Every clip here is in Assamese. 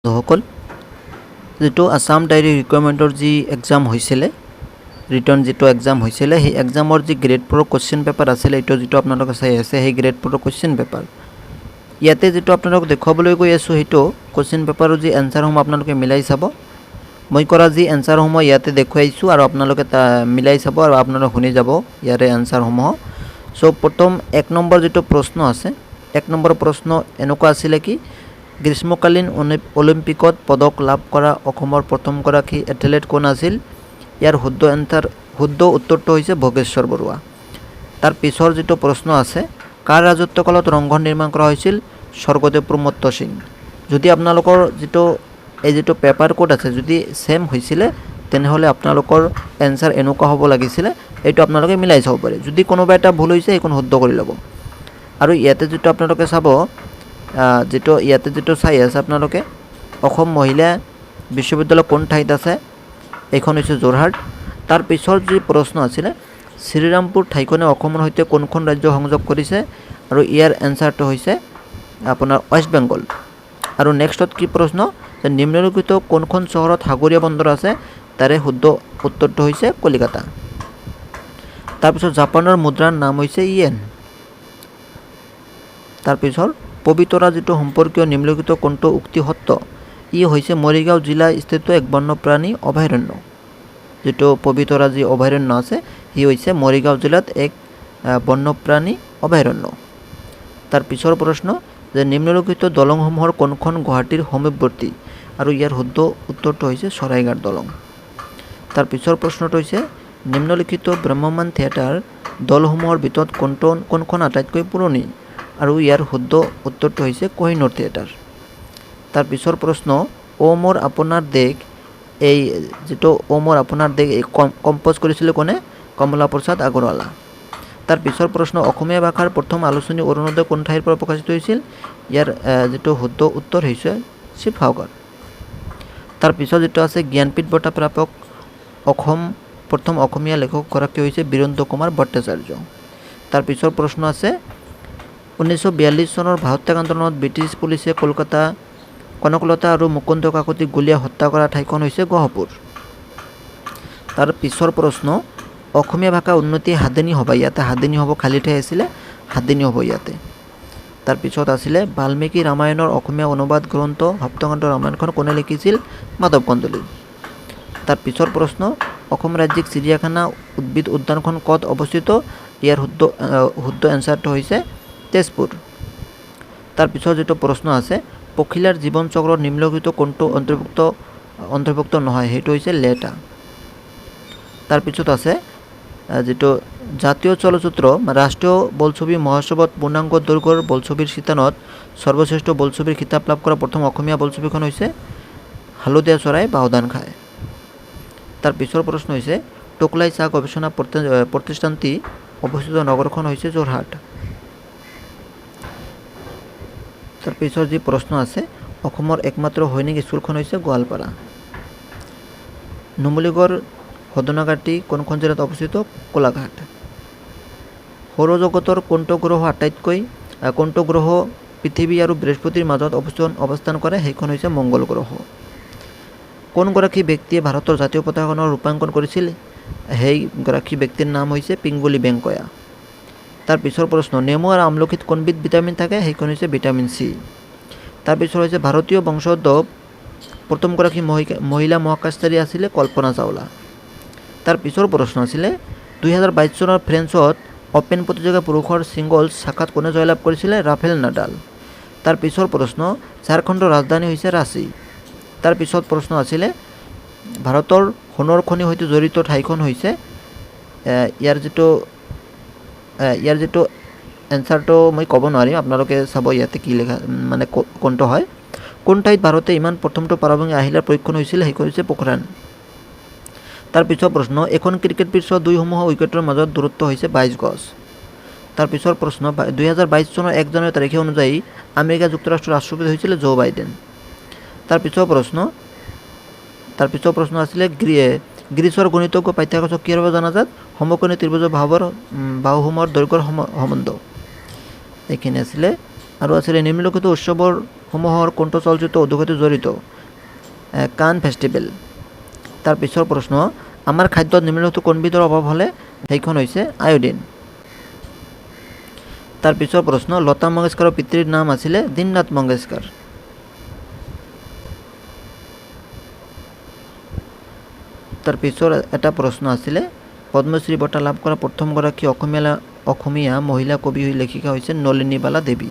বন্ধুসকল, যিটো আছাম ডাইৰেক্ট ৰিক্ৰুইটমেণ্টৰ যি এক্সাম হৈছিলে, ৰিটেন যিটো এক্সাম হৈছিলে, সেই এক্সামৰ যি গ্ৰেড ফ'ৰৰ কুৱেশ্যন পেপাৰ আছিলে, এইটো যিটো আপোনালোকে চাই আছে, সেই গ্ৰেড ফ'ৰৰ কুৱেশ্যন পেপাৰ। ইয়াতে যিটো আপোনালোকক দেখুৱাবলৈ গৈ আছোঁ, সেইটো কুৱেশ্যন পেপাৰৰ যি এনচাৰসমূহ আপোনালোকে মিলাই চাব। মই কৰা যি এনচাৰসমূহ ইয়াতে দেখুৱাইছোঁ আৰু আপোনালোকে তা মিলাই চাব আৰু আপোনালোকে শুনি যাব ইয়াৰে এনচাৰসমূহ। চ' প্ৰথম 1 নম্বৰ যিটো প্ৰশ্ন আছে, 1 নম্বৰ প্ৰশ্ন এনেকুৱা আছিলে কি, গ্ৰীষ্মকালীন অলিম্পিকত পদক লাভ কৰা অসমৰ প্ৰথমগৰাকী এথলেট কোন আছিল? ইয়াৰ শুদ্ধ এনচাৰ, শুদ্ধ উত্তৰটো হৈছে ভোগেশ্বৰ বৰুৱা। তাৰ পিছৰ যিটো প্ৰশ্ন আছে, কাৰ ৰাজত্বকালত ৰংঘৰ নিৰ্মাণ কৰা হৈছিল? স্বৰ্গদেউ প্ৰমত্ত সিং। যদি আপোনালোকৰ যিটো এই যিটো পেপাৰ কোড আছে, যদি ছেম হৈছিলে, তেনেহ'লে আপোনালোকৰ এনচাৰ এনেকুৱা হ'ব লাগিছিলে। এইটো আপোনালোকে মিলাই চাব পাৰে। যদি কোনোবা এটা ভুল হৈছে, সেইখন শুদ্ধ কৰি ল'ব। আৰু ইয়াতে যিটো আপোনালোকে চাব, যিটো ইয়াতে যিটো চাই আছে আপোনালোকে, অসম মহিলা বিশ্ববিদ্যালয় কোন ঠাইত আছে? এইখন হৈছে যোৰহাট। তাৰ পিছৰ যি প্ৰশ্ন আছিলে, শ্ৰীৰামপুৰ ঠাইখনে অসমৰ সৈতে কোনখন ৰাজ্য সংযোগ কৰিছে? আৰু ইয়াৰ এনচাৰটো হৈছে আপোনাৰ ৱেষ্ট বেংগল। আৰু নেক্সটত কি প্ৰশ্ন যে, নিম্নলিখিত কোনখন চহৰত সাগৰীয় বন্দৰ আছে? তাৰে শুদ্ধ উত্তৰটো হৈছে কলিকতা। তাৰপিছত জাপানৰ মুদ্ৰাৰ নাম হৈছে ইয়েন। তাৰপিছত পবিতৰা যিটো সম্পৰ্কীয় নিম্নলিখিত কোনটো উক্তি সত্য? ই হৈছে মৰিগাঁও জিলা স্থিত এক বন্যপ্ৰাণী অভয়াৰণ্য। যিটো পবিতৰা যি অভয়াৰণ্য আছে, সি হৈছে মৰিগাঁও জিলাত এক বন্যপ্ৰাণী অভয়াৰণ্য। তাৰ পিছৰ প্ৰশ্ন যে, নিম্নলিখিত দলংসমূহৰ কোনখন গুৱাহাটীৰ সমীপৱৰ্তী? আৰু ইয়াৰ শুদ্ধ উত্তৰটো হৈছে শৰাইঘাট দলং। তাৰ পিছৰ প্ৰশ্নটো হৈছে, নিম্নলিখিত ভ্ৰাম্যমাণ থিয়েটাৰ দলসমূহৰ ভিতৰত কোনটো কোনখন আটাইতকৈ পুৰণি? আৰু ইয়াৰ শুদ্ধ উত্তৰটো হৈছে কহিনুৰ থিয়েটাৰ। তাৰ পিছৰ প্ৰশ্ন, অ' মোৰ আপোনাৰ দেশ, এই যিটো অ' মোৰ আপোনাৰ দেশ, এই কম্প'জ কৰিছিলে কোনে? কমলা প্ৰসাদ আগৰৱালা। তাৰ পিছৰ প্ৰশ্ন, অসমীয়া ভাষাৰ প্ৰথম আলোচনী অৰুণোদয় কোন ঠাইৰ পৰা প্ৰকাশিত হৈছিল? ইয়াৰ যিটো শুদ্ধ উত্তৰ হৈছে শিৱসাগৰ। তাৰ পিছত যিটো আছে, জ্ঞানপীঠ বঁটা প্ৰাপক অসম প্ৰথম অসমীয়া লেখকগৰাকী হৈছে বীৰেন্দ্ৰ কুমাৰ ভট্টাচাৰ্য। তাৰ পিছৰ প্ৰশ্ন আছে, 1942 চনৰ ভাৰত ত্যাগ আন্দোলনত ব্ৰিটিছ পুলিচে কলকাতা কনকলতা আৰু মুকুন্দ কাকতিক গুলীয়াই হত্যা কৰা ঠাইখন হৈছে গহপুৰ। তাৰ পিছৰ প্ৰশ্ন, অসমীয়া ভাষা উন্নতি সাধনী সভা, ইয়াতে সাধনী হ'ব, খালী ঠাই আছিলে, সাধনী হ'ব ইয়াতে। তাৰপিছত আছিলে, বাল্মীকি ৰামায়ণৰ অসমীয়া অনুবাদ গ্ৰন্থ সপ্তকাণ্ড ৰামায়ণখন কোনে লিখিছিল? মাধৱ কন্দলী। তাৰ পিছৰ প্ৰশ্ন, অসম ৰাজ্যিক চিৰিয়াখানা উদ্ভিদ উদ্যানখন ক'ত অৱস্থিত? ইয়াৰ শুদ্ধ এনচাৰটো হৈছে তেজপুৰ। তাৰ পিছত যিটো প্ৰশ্ন আছে, পখিলাৰ জীৱন চক্ৰৰ নিম্নলিখিত কোনটো অন্তৰ্ভুক্ত নহয়? সেইটো হৈছে লেটা। তাৰপিছত আছে যিটো জাতীয় চলচ্চিত্ৰ ৰাষ্ট্ৰীয় বোলছবি মহোৎসৱত পূৰ্ণাংগ দৈৰ্ঘ্যৰ বোলছবিৰ শিতানত সৰ্বশ্ৰেষ্ঠ বোলছবিৰ খিতাপ লাভ কৰা প্ৰথম অসমীয়া বোলছবিখন হৈছে হালধীয়া চৰাই বাওধান খায়। তাৰ পিছৰ প্ৰশ্ন হৈছে, টোকলাই চাহ গৱেষণা প্ৰতিষ্ঠানটি অৱস্থিত নগৰখন হৈছে যোৰহাট। তাৰ পিছৰ যি প্ৰশ্ন আছে, অসমৰ একমাত্ৰ সৈনিক স্কুলখন হৈছে গোৱালপাৰা। নুমলীগড় শোধনাগাৰটি কোনখন জিলাত অৱস্থিত? গোলাঘাট। সৌৰজগতৰ কোনটো গ্ৰহ আটাইতকৈ কোনটো গ্ৰহ পৃথিৱী আৰু বৃহস্পতিৰ মাজত অৱস্থান কৰে? সেইখন হৈছে মংগল গ্ৰহ। কোনগৰাকী ব্যক্তিয়ে ভাৰতৰ জাতীয় পতাকাখনৰ ৰূপাংকন কৰিছিল? সেইগৰাকী ব্যক্তিৰ নাম হৈছে পিংগলি বেংকয়া। তাৰ পিছৰ প্ৰশ্ন, নেমু আৰু আমলখিত কোনবিধ ভিটামিন থাকে? সেইখন হৈছে ভিটামিন চি। তাৰপিছত হৈছে, ভাৰতীয় বংশোদ্ভৱ প্ৰথমগৰাকী মহিলা মহাকাশচাৰী আছিলে কল্পনা চাওলা। তাৰ পিছৰ প্ৰশ্ন আছিলে, 2022 চনৰ ফ্ৰেঞ্চত অ'পেন প্ৰতিযোগিতা পুৰুষৰ ছিংগলছ শাখাত কোনে জয়লাভ কৰিছিলে? Rafael Nadal. তাৰ পিছৰ প্ৰশ্ন, ঝাৰখণ্ডৰ ৰাজধানী হৈছে ৰাঁচী। তাৰ পিছত প্ৰশ্ন আছিলে, ভাৰতৰ সোণৰ খনিৰ সৈতে জড়িত ঠাইখন হৈছে, ইয়াৰ যিটো এনচাৰটো মই ক'ব নোৱাৰিম, আপোনালোকে চাব ইয়াতে কি লেখা, মানে কোনটো হয়। কোন ঠাইত ভাৰতে ইমান প্ৰথমটো পাৰমাণৱিক আহিলাৰ পৰীক্ষণ হৈছিল? সেইখন হৈছে পোখৰাণ। তাৰ পিছৰ প্ৰশ্ন, এখন ক্ৰিকেট পিটছৰ দুইসমূহ উইকেটৰ মাজত দূৰত্ব হৈছে 22 গজ। তাৰ পিছৰ প্ৰশ্ন, 2022 চনৰ 1 জানুৱাৰী তাৰিখে অনুযায়ী আমেৰিকা যুক্তৰাষ্ট্ৰৰ ৰাষ্ট্ৰপতি হৈছিল জো বাইডেন। তাৰ পিছৰ প্ৰশ্ন আছিলে, গ্ৰীচৰ গণিতজ্ঞ পাইথাগোৰাছক কিহৰ বাবে জনাজাত? সমকোণী ত্ৰিভুজৰ বাহুসমূহৰ দৈৰ্ঘ্যৰ সম্বন্ধ। এইখিনি আছিলে। আৰু আছিলে, নিম্নলিখিত উৎসৱৰ সমূহৰ কোনটো চলচ্চিত্ৰ উদ্যোগতে জড়িত? কান ফেষ্টিভেল। তাৰ পিছৰ প্ৰশ্ন, আমাৰ খাদ্যত নিম্নলিখিত কোনবিধৰ অভাৱ হ'লে? সেইখন হৈছে আয়োডিন। তাৰ পিছৰ প্ৰশ্ন, লতা মংগেশকাৰৰ পিতৃৰ নাম আছিলে দীননাথ মংগেশকাৰ। তাৰ পিছৰ এটা প্ৰশ্ন আছিলে, পদ্মশ্ৰী বঁটা লাভ কৰা প্ৰথমগৰাকী অসমীয়া মহিলা কবি লেখিকা হৈছে নলিনীবালা দেৱী।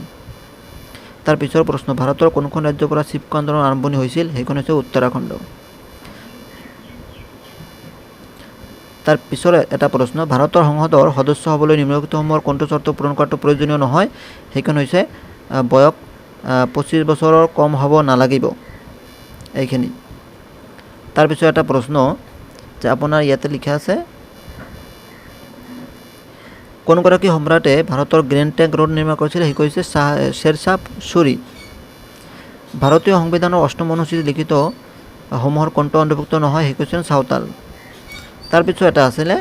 তাৰ পিছৰ প্ৰশ্ন, ভাৰতৰ কোনখন ৰাজ্যৰ পৰা চিপকো আন্দোলনৰ আৰম্ভণি হৈছিল? সেইখন হৈছে উত্তৰাখণ্ড। তাৰ পিছৰ এটা প্ৰশ্ন, ভাৰতৰ সংসদৰ সদস্য হ'বলৈ নিম্নলিখিতসমূহৰ কোনটো চৰ্ত পূৰণ কৰাটো প্ৰয়োজনীয় নহয়? সেইখন হৈছে বয়স 25 বছৰৰ কম হ'ব নালাগিব, এইখিনি। তাৰপিছত এটা প্ৰশ্ন যে আপোনাৰ ইয়াতে লিখা আছে, কোনগৰাকী সম্ৰাটে ভাৰতৰ গ্ৰেণ্ড ট্ৰেংক ৰোড নিৰ্মাণ কৰিছিল? সি কৈছে শ্বেৰশ্বাহ ছুৰী। ভাৰতীয় সংবিধানৰ অষ্টম অনুসূচীত লিখিত সমূহৰ কোনটো অন্তৰ্ভুক্ত নহয়? সি কৈছে চাওতাল। তাৰপিছত এটা আছিলে